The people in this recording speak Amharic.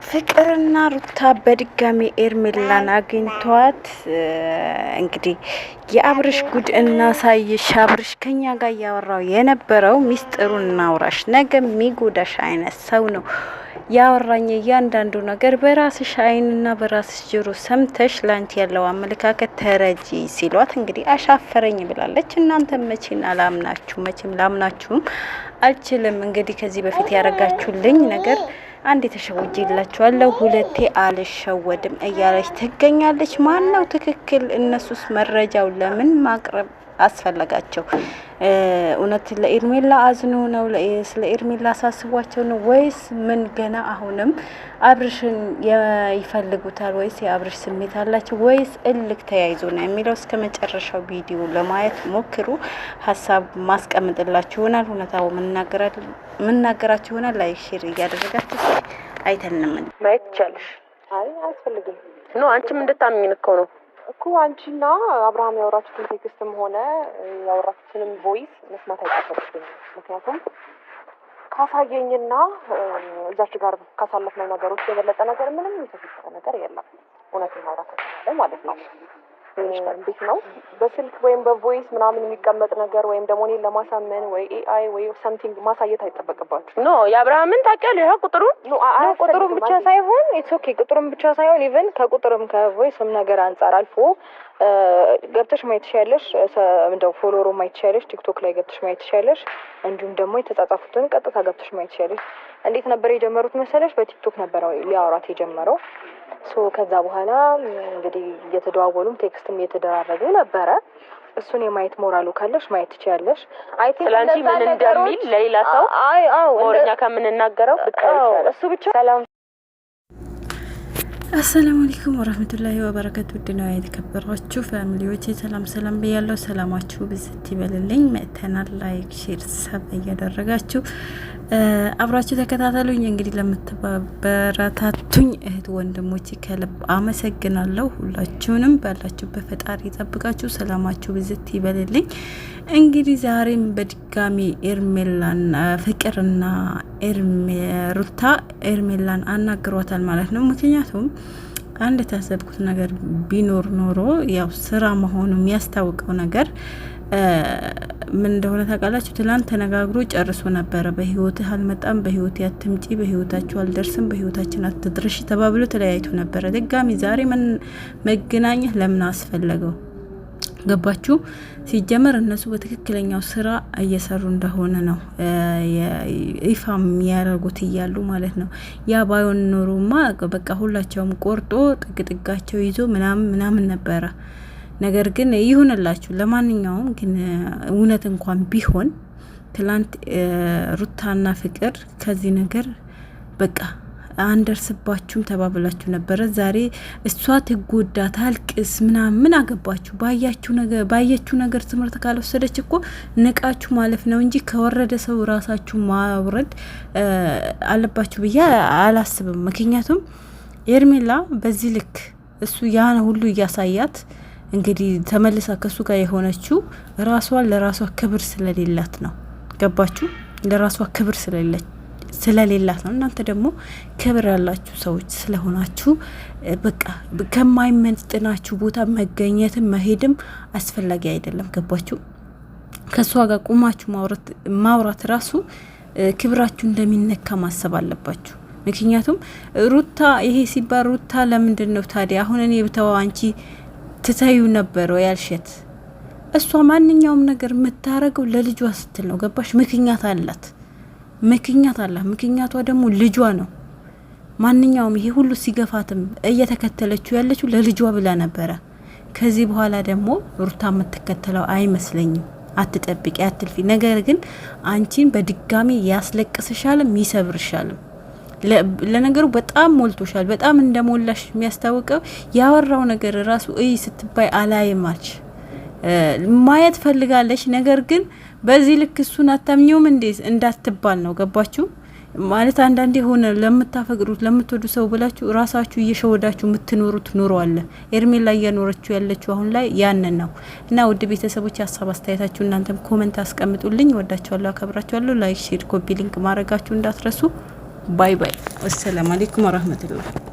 ፍቅርና ሩታ በድጋሚ ኤርሜላን አግኝተዋት እንግዲህ የአብርሽ ጉድ እናሳይሽ፣ አብርሽ ከኛ ጋር እያወራው የነበረው ሚስጥሩን እናውራሽ፣ ነገ የሚጎዳሽ አይነት ሰው ነው ያወራኝ። እያንዳንዱ ነገር በራስሽ አይንና በራስሽ ጆሮ ሰምተሽ ላንቺ ያለው አመለካከት ተረጂ ሲሏት እንግዲህ አሻፈረኝ ብላለች። እናንተ መቼን አላምናችሁ፣ መቼም ላምናችሁም አልችልም። እንግዲህ ከዚህ በፊት ያረጋችሁልኝ ነገር አንዴ ተሸውጄላችኋለሁ፣ ሁለቴ አልሸወድም እያለች ትገኛለች። ማን ነው ትክክል? እነሱስ መረጃው ለምን ማቅረብ አስፈለጋቸው? እውነት ለኤርሜላ አዝኖ ነው? ስለ ኤርሜላ አሳስቧቸው ነው ወይስ ምን? ገና አሁንም አብርሽን ይፈልጉታል ወይስ የአብርሽ ስሜት አላቸው ወይስ እልክ ተያይዞ ነው የሚለው እስከ መጨረሻው ቪዲዮ ለማየት ሞክሩ። ሀሳብ ማስቀምጥላችሁ ይሆናል። እውነታው ምናገራችሁ ይሆናል። Like share እያደረጋችሁ አይተንም ማየት ትቻለሽ። አይ አያስፈልግም። No አንቺም እንድታምኚን እኮ ነው እኮ አንቺና አብርሃም ያወራችሁትን text ም ሆነ ያወራችሁትንም voice መስማት አይጠበቅብኝም። ምክንያቱም ካሳየኝና እዛች ጋር ካሳለፍነው ነገሮች የበለጠ ነገር ምንም የተፈጠረ ነገር የለም። እውነትን ማውራት ከተባለ ማለት ነው። እንዴት ነው በስልክ ወይም በ voice ምናምን የሚቀመጥ ነገር ወይም ደግሞ እኔን ለማሳመን ወይ AI ወይ something ማሳየት አይጠበቅባችሁ። No የአብርሃምን ታውቂያለሽ? ይኸው ቁጥሩን። No ቁጥሩን ብቻ ሳይሆን it's okay፣ ቁጥሩን ብቻ ሳይሆን even ከቁጥርም ከ voice ም ነገር አንጻር አልፎ ገብተሽ ማየት ትችያለሽ። እንደው follower ኡ ማየት ትችያለሽ። ቲክቶክ ላይ ገብተሽ ማየት ትችያለሽ። እንዲሁም ደግሞ የተጻጻፉትን ቀጥታ ገብተሽ ማየት ትችያለሽ። እንዴት ነበር የጀመሩት መሰለሽ? በቲክቶክ ነበረ ሊያወራት የጀመረው። So ከዛ በኋላ እንግዲህ እየተደዋወሉም text ም እየተደራረጉ ነበረ። እሱን የማየት ሞራሉ ካለሽ ማየት ትችያለሽ። I think ስለአንቺ ምን እንደሚል ለሌላ ሰው አይ አዎ ወሬኛ ከምንናገረው ብታይ ይሻላል። እሱ ብቻ። ሰላም። አሰላሙ አለይኩም ወረህመቱላሂ ወበረካቱ። ውድና የተከበራችሁ family ዎች ሰላም ሰላም ብያለሁ። ሰላማችሁ ብዝት ይበልልኝ። መጥተናል። Like share sub እያደረጋችሁ አብራችሁ ተከታተሉኝ። እንግዲህ ለምትበረታቱኝ እህት ወንድሞች ከልብ አመሰግናለሁ። ሁላችሁንም ባላችሁበት ፈጣሪ ይጠብቃችሁ፣ ሰላማችሁ ብዝት ይበልልኝ። እንግዲህ ዛሬም በድጋሚ ኤርሜላን ፍቅርና ሩታ ኤርሜላን አናግሯታል ማለት ነው። ምክንያቱም አንድ የታሰብኩት ነገር ቢኖር ኖሮ ያው ስራ መሆኑ የሚያስታውቀው ነገር ምን እንደሆነ ታውቃላችሁ? ትላንት ተነጋግሮ ጨርሶ ነበረ። በህይወትህ አልመጣም፣ በህይወት አትምጪ፣ በህይወታችሁ አልደርስም፣ በህይወታችን አትድረሽ ተባብሎ ተለያይቶ ነበረ። ድጋሚ ዛሬ መገናኘት ለምን አስፈለገው? ገባችሁ? ሲጀመር እነሱ በትክክለኛው ስራ እየሰሩ እንደሆነ ነው ይፋ የሚያደርጉት እያሉ ማለት ነው። ያ ባይሆን ኖሮማ በቃ ሁላቸውም ቆርጦ ጥግጥጋቸው ይዞ ምናምን ምናምን ነበረ። ነገር ግን ይሁንላችሁ። ለማንኛውም ግን እውነት እንኳን ቢሆን ትላንት ሩታና ፍቅር ከዚህ ነገር በቃ አንደርስባችሁም ተባብላችሁ ነበረ። ዛሬ እሷ ትጎዳ ታልቅስ ምናምን ምን አገባችሁ? ባያችሁ ነገር ትምህርት ካልወሰደች እኮ ንቃችሁ ማለፍ ነው እንጂ ከወረደ ሰው ራሳችሁ ማውረድ አለባችሁ ብዬ አላስብም። ምክንያቱም ኤርሜላ በዚህ ልክ እሱ ያን ሁሉ እያሳያት እንግዲህ ተመልሳ ከእሱ ጋር የሆነችው ራሷን ለራሷ ክብር ስለሌላት ነው። ገባችሁ? ለራሷ ክብር ስለሌላት ነው። እናንተ ደግሞ ክብር ያላችሁ ሰዎች ስለሆናችሁ በቃ ከማይመጥናችሁ ቦታ መገኘትም መሄድም አስፈላጊ አይደለም። ገባችሁ? ከእሷ ጋር ቁማችሁ ማውራት ራሱ ክብራችሁ እንደሚነካ ማሰብ አለባችሁ። ምክንያቱም ሩታ ይሄ ሲባል ሩታ ለምንድን ነው ታዲያ አሁን እኔ ብተው አንቺ ትተዩ ነበር ወይ ያልሸት? እሷ ማንኛውም ነገር የምታረገው ለልጇ ስትል ነው። ገባሽ? ምክንያት አላት፣ ምክንያት አላት። ምክንያቷ ደግሞ ልጇ ነው። ማንኛውም ይሄ ሁሉ ሲገፋትም እየተከተለችው ያለችው ለልጇ ብላ ነበረ። ከዚህ በኋላ ደግሞ ሩታ የምትከተለው አይመስለኝም። አትጠብቂ፣ አትልፊ። ነገር ግን አንቺን በድጋሚ ያስለቅስሻልም ይሰብርሻልም። ለነገሩ በጣም ሞልቶሻል። በጣም እንደሞላሽ የሚያስታውቀው ያወራው ነገር ራሱ እይ ስትባይ አላይም አልሽ። ማየት ፈልጋለች። ነገር ግን በዚህ ልክ እሱን አታምኘውም እንዴ እንዳትባል ነው። ገባችሁ? ማለት አንዳንዴ የሆነ ለምታፈቅሩት ለምትወዱ ሰው ብላችሁ ራሳችሁ እየሸወዳችሁ የምትኖሩት ኑሮ አለ። ኤርሜላ እየኖረችው ያለችው አሁን ላይ ያንን ነው። እና ውድ ቤተሰቦች ሀሳብ አስተያየታችሁ እናንተም comment አስቀምጡልኝ። ወዳችኋለሁ፣ አከብራችኋለሁ። Like፣ share፣ copy link ማድረጋችሁ እንዳትረሱ። Bye bye። والسلام عليكم ورحمة الله።